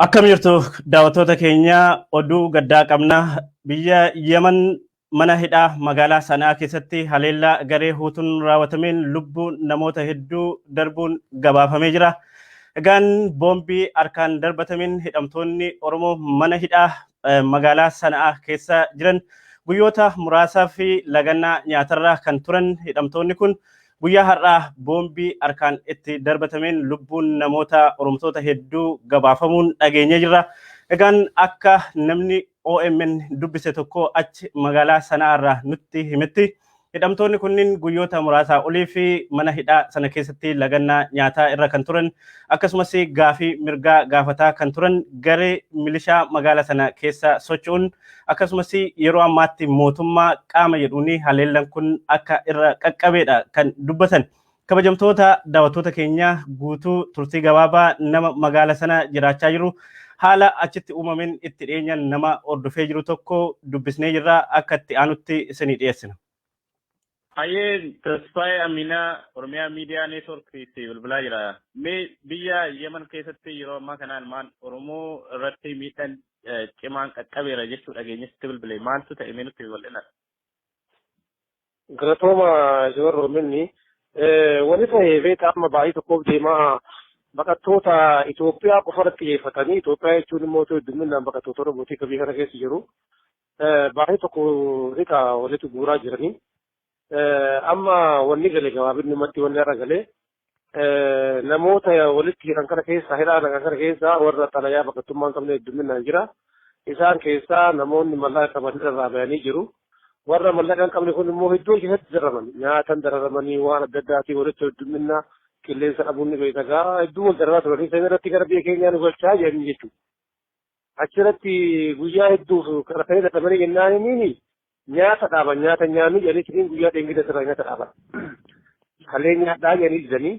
Akkam jirtu daawwattoota keenya? Oduu gaddaa qabna. Biyya Yemen mana hidhaa magaalaa Sanaa keessatti haleellaa garee Huutuun raawwatameen lubbuun namoota hedduu darbuun gabaafamee jira. Egaan boombii harkaan darbatameen hidhamtoonni Oromoo mana hidhaa magaalaa Sana'aa keessa jiran guyyoota muraasaa fi lagannaa nyaatarra kan turan hidhamtoonni kun guyyaa har'aa boombii harkaan itti darbatameen lubbuun namoota Oromtoota hedduu gabaafamuun dhageenyee jirra. Egaan akka namni OMN dubbise tokko achi magaalaa Sana'aa irraa nutti himetti, hidhamtoonni kunniin guyyoota muraasaa olii fi mana hidhaa sana keessatti lagannaa nyaataa irra kan turan, akkasumas gaafii mirgaa gaafataa kan turan, garee milishaa magaalaa sana keessa socho'uun, akkasumas yeroo ammaatti mootummaa qaama jedhuun haleellan kun akka irra qaqqabeedha kan dubbatan. Kabajamtoota daawwattoota keenya, guutuu turtii gabaabaa nama magaala sana jiraachaa jiru, haala achitti uumameen itti dhiyeenyaan nama hordofee jiru tokko dubbisnee jirra, akka itti aanutti isinii dhiyeessina. Hayyee, Tasfaayee Aminaa, Oromiyaa Miidiyaa Neetwoorkiitti bilbilaa jira. Mee biyya Yemen keessatti yeroo ammaa kanaan ilmaan Oromoo irratti miidhaan cimaan qaqqabeera jechuu dhageenyatti bilbile, maaltu ta'e? Mee nutti bal'ina? Galatooma Joor Roominni. Wani ta'e beektaa, amma baay'ee tokkoof deemaa baqattoota Itoophiyaa qofa irratti xiyyeeffatanii, Itoophiyaa jechuun immoo hedduminaan baqattoota Oromootii biyya kana keessa jiru. Baay'ee tokko riqa walitti guuraa jiranii. Amma wanni gale gabaabinumatti, wanni har'a galee, namoota walitti jiran kana keessaa, hidhaa kana keessaa, warra xalayaa baqattummaa hin qabne hedduminaan jira. Isaan keessaa namoonni mallaqa qaban irraa bayanii jiru. Warra mallaqa hin qabne kun immoo hedduu keessatti dararaman. Nyaatan dararamanii, waan adda addaatiin walitti heddumminna qilleensa dhabuun ni beekagaa, hedduu wal dararaa turanii, sana irratti gara biyya keenyaa nu galchaa jedhanii jechuudha. Achirratti guyyaa hedduuf kadhatanii dadhabanii jennaaniin nyaata dhaaban, nyaata nyaannu jedhanii guyyaa dheengida sirraa nyaata dhaaban. Kalee nyaadhaa jedhanii didanii,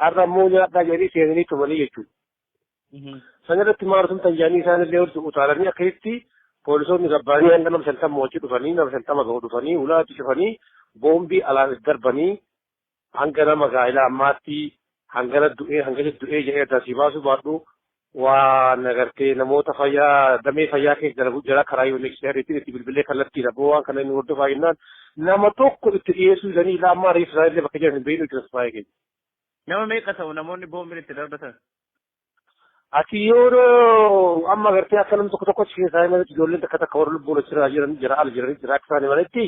har'a immoo nyaadhaa jedhanii seenanii tumanii jechuudha. Sana irratti maal tumtan jedhanii isaan illee walitti utaalanii, akkasitti poolisoonni gabbaanii hanga nama 50 wajji dhufanii, nama 50 gahu dhufanii, ulaatti cufanii, boombii alaan itti darbanii, hanga nama gaa'ela ammaatti hangana du'ee, hangana du'ee jedhee adda asii baasuu baadhu, waan agartee namoota fayyaa, damee fayyaa keessa dalagu jira, karaa UNHCR itti bilbilee kallattiidha boo waan kana inni hordofaa jennaan nama tokko itti dhiyeessuu jedhanii, ilaa ammaa reeffa isaanii illee bakka jiran hin beeknu jechuudha faayee keenya. Nama meeqa ta'u namoonni boombiin itti darbatan? Ati yeroo amma agartee akka namni tokko tokko achi keessaa himanitti, ijoolleen takka takka warra lubbuun achirraa jiran jira, ala jiranii jira, akka isaan himanitti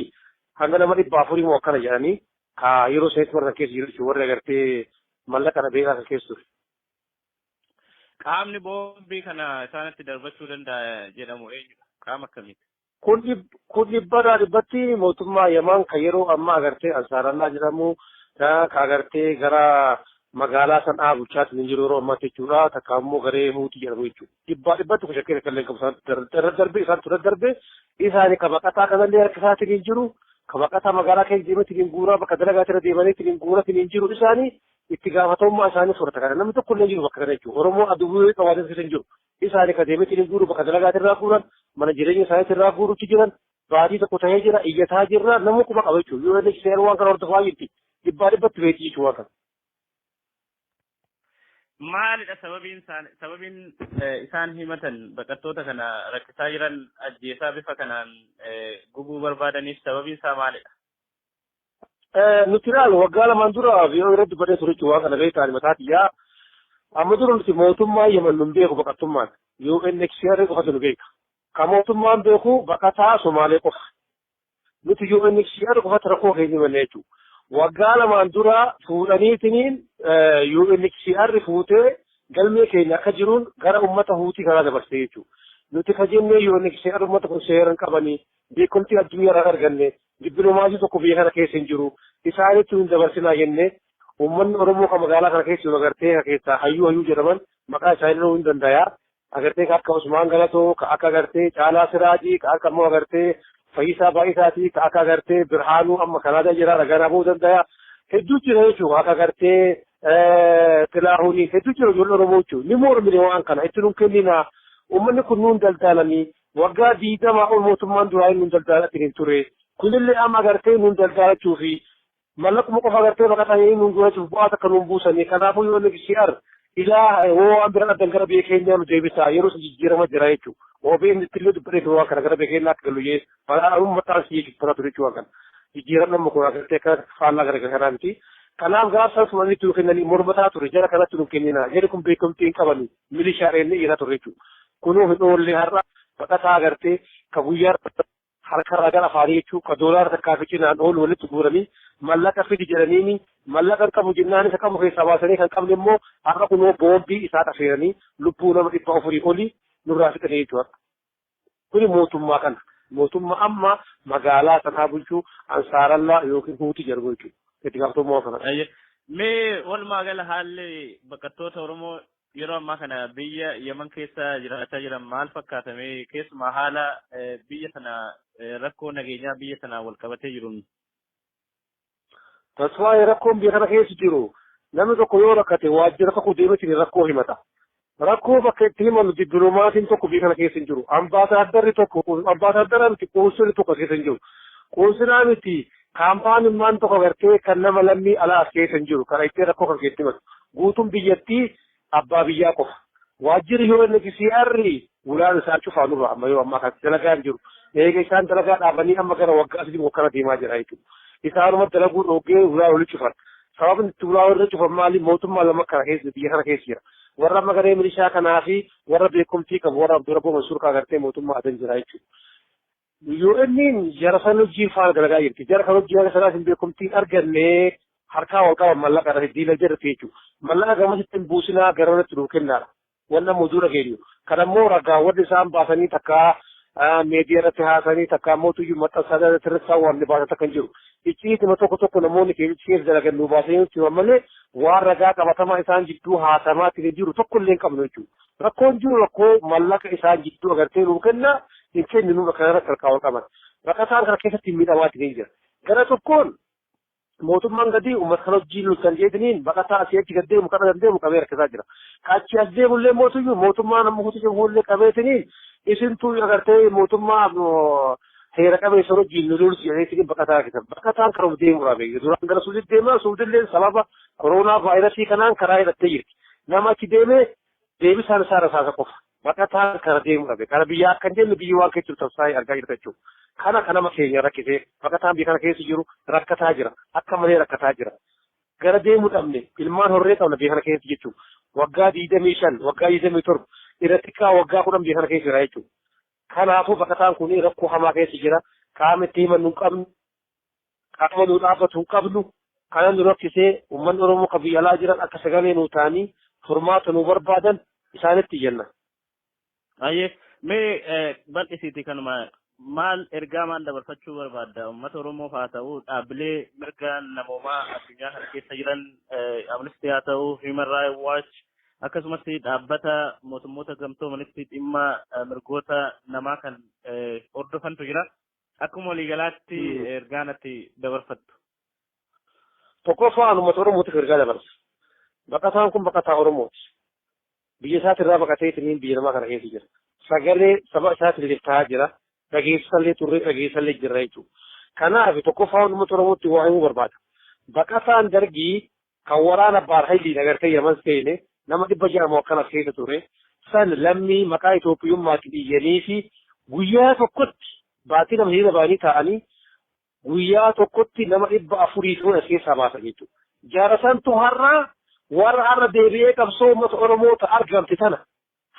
hanga nama 400 moo akkana jedhanii, ka yeroo sanitti warra keessa jiru jechuudha, warri agartee mallaqa na beekaa kan keessa ture. Qaamni boombii kana isaanitti darbachuu danda'a jedhamu eenyudha? Qaama akkamiiti? Kun dhibbarraa dhibbatti mootummaa Yaman kan yeroo ammaa agartee Ansaarallaa jedhamu, ka agartee gara magaalaa San'aa bulchaatiin hin jiru yeroo ammaatti jechuudha. Takka immoo garee Huutii jedhamu jechuudha. Dhibbaa dhibbatti kun shakkii takka illee hin qabu. Isaan darbee, isaan tura darbee, isaani ka baqataa kanallee harka isaatiin hin jiru. Ka baqataa magaalaa keessa deemeetiin hin guuraa, bakka dalagaatiin irra deemaniitiin hin guuratiin hin jiru, isaani itti gaafatamummaa isaanii fudhata. Kana namni tokko illee jiru bakka kana jechuudha. Oromoo aduu qabaatee keessa hin jiru. Isaani ka deemeetiin hin guuru, bakka dalagaatiin irraa guuran, mana jireenya isaaniitiin irraa guurutti jiran. Baatii tokko ta'ee jira, iyyataa jirra, nama quba qaba jechuudha. UNHCR waan kana hordofaa jirti. Dhibbaa dhibbatti beekti jechuudha waan kana. Maalidha sababiin isaan sababiin isaan himatan, baqattoota kana rakkisaa jiran, ajjeesaa bifa kanaan gubuu barbaadaniif sababiin isaa maalidha? Nuti ilaal, waggaa lamaan dura VOA irratti dubbadhee ture jechuudha waan kana, beektaan mataa kiyyaa. Amma dura nuti mootummaa Yemen nun beeku baqattummaan. UNHCR qofatu nu beeka. Ka mootummaan beeku baqataa Somaalee qofa. Nuti UNHCR qofatti rakkoo keenya himanne jechuudha. Waggaa lamaan dura fuudhaniitiniin UNHCR fuutee galmee keenya akka jiruun gara uummata Huutii kanaa dabarsee jechuudha. Nuti ka jennee, UNHCR uummata kun seera hin qabanii, beekumtii addunyaa irraa arganne, dippiloomaasii tokko biyya kana keessa hin jiru, isaanitti hin dabarsinaa jenne. Uummanni Oromoo kan magaalaa kana keessa jiru agartee ka keessaa hayyuu hayyuu jedhaman maqaa isaanii dhahuu hin danda'a. Agartee ka akka Usmaan Galatoo, ka akka agartee Caalaa Siraajii, ka akka immoo agartee Fayyisaa Baay'isaatii, ka akka agartee Birhaanuu amma Kanaadaa jira, ragaa bahuu danda'a. Hedduu jira jechuudha, akka agartee Xilaahunii hedduu jira, ijoollee Oromoo jechuudha. Ni mormine, waan kana itti nun kenninaa. Uummanni kun nuun daldaalanii waggaa 20 ol mootummaan duraa nuun daldaalaatiin hin ture. Kunillee amma agartee nuun daldaalachuu fi mallaquma qofa agartee baqatanii nuun gurachuuf bu'aa takka nuun buusanii. Kanaafuu UNHCR Ilaa waan bira addan gara biyya keenyaa nu deebisaa yeroo sun jijjiirama jira jechuudha. OBN illee dubbatee waan kana gara biyya keenyaa akka galu jee balaa uummataan si jechuudha ture jechuudha waan kana. Jijjiiramni amma kun agartee akka faallaa gara kanaa miti. Kanaaf gaafa san fudhanii itti kennanii mormataa ture jara kanatti nu kennina jari kun beekamtii hin qabani milishaa reenne dhiiraa ture jechuudha. Kunoo hin oolle har'a baqataa agartee ka guyyaa harkarraa gara afaanii jechuudha ka doolaara takkaa fi cinaan oolu walitti guuranii mallaqa fidi jedhaniini mallaqa hin qabu jennaan isa qabu keessaa baasanii kan qabne immoo har'a kunoo boombii isaa dhafeeranii lubbuu nama 400 olii nurraa fixanii jechuudha. Kuni mootummaa kana. Mootummaa amma magaalaa sanaa bulchuu Ansaarallaa yookiin Huutii jedhamu jechuudha. Itti gaafatamummaa kana. Mee walumaa gala haalli baqattoota Oromoo yeroo ammaa kana biyya Yemen keessa jiraachaa jiran maal fakkaata? Mee keessumaa haala biyya sana rakkoo nageenyaa biyya sanaa wal qabatee jiruun. Tasfaayee rakkoon biyya kana keessa jiru namni tokko yoo rakkate waajjira tokko deemeetiin rakkoo himata. Rakkoo bakka itti himannu dippiloomaasiin tokko biyya kana keessa hin jiru. Ambaasaadarri tokko ambaasaaddara miti qoonsilli tokko keessa hin jiru. Qoonsilaa miti kaampaaniin tokko agartee kan nama lammii alaa as keessa hin jiru. Kana ittiin rakkoo kan keessatti himatu. Guutuun biyyattii abbaa biyyaa qofa. Waajjirri UNHCR ulaan isaa cufaa nurra amma yeroo ammaa kana dalagaa hin jiru. Eega isaan dalagaa dhaabanii amma gara waggaa 3 wakkana deemaa jira jechuudha. Isaanuma dalaguu dhoogee ulaa wali cufan. Sababni itti ulaa walirra cufan maali? Mootummaa lama kana keessa biyya kana keessa jira. Warra amma garee milishaa kanaa fi warra beekumtii qabu warra Abdurrabboo Mansuur kaa agartee mootummaa adan jira jechuudha. UN'n jara san hojii faana dalagaa jirti. Jara kan hojii haga sanaas hin beekumtiin arganne harkaa wal qaban mallaqa irratti diinagdee irratti jechuudha. Mallaqa gamasitti hin buusinaa gara walitti nuu kennaadha. Wanna muduu dhageenyu. Kan ammoo ragaawwan isaan baasanii takkaa meediyaa irratti haasanii takkaa mootuyyuu maxxansaa irratti isaan waan baasan takka hin jiru. Icciitima tokko tokko namoonni keessa dalagan nuu baasanii nutti himan malee waan ragaa qabatamaa isaan jidduu haasamaa hin jiru tokko illee hin qabnu jechuudha. Rakkoon jiru rakkoo mallaqa isaan jidduu agartee nuu kennaa hin kenninu bakka kanarratti harkaa wal qaban. Baqataan kana keessatti miidhamaa hin jira. Gara tokkoon mootummaan gadi uummata kana wajjin loltan jedhaniin baqataa asii achi gad deemu kana gad deemu qabee rakkisaa jira. Achi as deemullee mootuyyuu mootummaan amma hutii jiru qabeetiniin isintuu agartee mootummaa seera qabeessa wajjin nu loltu jedhaniitiin baqataa rakkisan. Baqataan karuma deemuudhaa beeku. Duraan gara Suudiitti deemaa Suudiillee sababa koronaa vaayirasii kanaan karaa hidhattee jirti. Nama achi deemee deebisaan isaa rasaasa qofa. Baqataan kara deemuu dhabe. Kana biyya akka hin jenne biyyi waan keessa jirtu tamsaa'ee argaa jirta jechuudha. Kana kan nama keenya rakkisee baqataan biyya kana keessa jiru rakkataa jira. Akka malee rakkataa jira. Gara deemuu dhabne ilmaan horree qabna biyya kana keessa jechuudha. Waggaa 25, waggaa 27, irra xiqqaa waggaa 10 biyya kana keessa jira jechuudha. Kanaafuu baqataan kun rakkoo hamaa keessa jira. Qaama itti himannu hin qabnu. Qaama nu dhaabbatu hin qabnu. Kana nu rakkisee uummanni Oromoo kan biyya alaa jiran akka sagalee nuu ta'anii furmaata nuu barbaadan isaanitti iyyanna. Ayyee mee bal'isiiti kanuma maal ergaa maal dabarfachuu barbaadda uummata Oromoof haa ta'u dhaabbilee mirga namoomaa addunyaa kana keessa jiran Amnesty haa ta'u Human Rights Watch akkasumas dhaabbata mootummoota gamtoomanitti dhimma mirgoota namaa kan hordofantu jira. Akkuma waliigalaatti ergaa natti dabarfattu. Tokkoffaan uummata Oromootiif ergaa dabarsa. Baqataan kun baqataa Oromooti. Biyya isaatirraa baqatee ittiin biyya namaa kana keessa jira. Sagalee saba isaatiin ta'aa jira. Dhageessallee turre dhageessallee jirra jechuudha. Kanaaf tokkoffaan uummata Oromootti waa himuu barbaada. Baqataan dargii kan waraana Baarhaayiliin agartee Yaman seene nama 600 akkana keessa ture. San lammii maqaa Itoophiyummaatiin iyyanii fi guyyaa tokkotti baatii nama hiriira ba'anii taa'anii guyyaa tokkotti nama 400 fi as keessaa baasan jechuudha. Jaara santu har'a warra har'a deebi'ee qabsoo uummata Oromoo ta argamte tana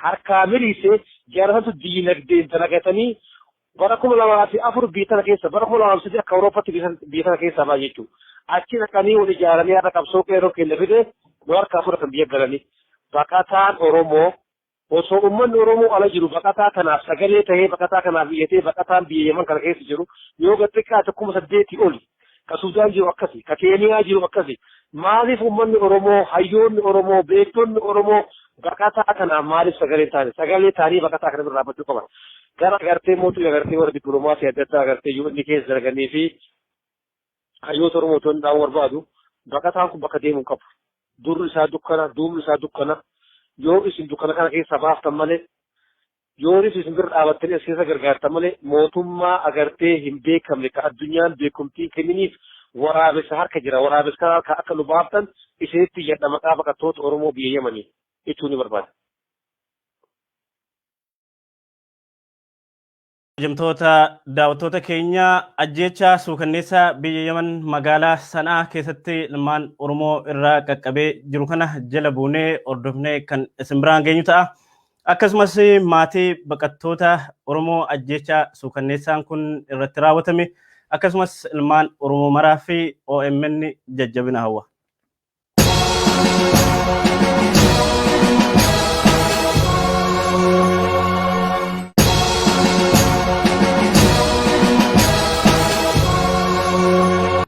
harkaa miliisee jaara santu diinagdeen dalagatanii bara 2004 biyya tana keessa bara 2003 akka Awuroopaatti biyya tana keessaa ba'a jechuudha. Achi dhaqanii wal ijaaranii har'a qabsoo qeerroo keenya fide nu harkaa fudhatan biyya galanii. Baqataan Oromoo osoo uummanni Oromoo ala jiru baqataa kanaaf sagalee ta'ee baqataa kanaaf iyyatee baqataan biyya Yemen kana keessa jiru yoo gad xiqqaate 8,000 oli. Ka Suudaan jiru akkasi, ka Keeniyaa jiru akkasi. Maaliif uummanni Oromoo, hayyoonni Oromoo, beektonni Oromoo baqataa kanaaf maaliif sagalee taane? Sagalee ta'anii baqataa kana bira dhaabbachuu qaban. Gara agartee mootummaa agartee warra dippiloomaasii adda addaa agartee UN keessa dalaganii fi hayyoota Oromoo otoo hin dhaabuu barbaadu baqataan kun bakka deemuu qabu. Durri isaa dukkana, duubni isaa dukkana. Yoo isin dukkana kana keessa baaftan malee yoo isin bira dhaabattanii as keessa gargaartan malee mootummaa agartee hin beekamne ka addunyaan beekumtii kenniniif waraabessa harka jira. Waraabessa kana harka akka nu baaftan isinitti iyyadha maqaa baqattoota Oromoo biyya Yemanii. jechuu ni barbaada. Kabajamtoota daawwattoota keenya, ajjeechaa suukanneessaa biyya Yaman magaalaa Sanaa keessatti ilmaan Oromoo irraa qaqqabee jiru kana jala buunee hordofnee kan isin biraan geenyu ta'a. Akkasumas maatii baqattoota Oromoo ajjeechaa suukanneessaan kun irratti raawwatame, akkasumas ilmaan Oromoo maraa fi OMN jajjabina hawwa.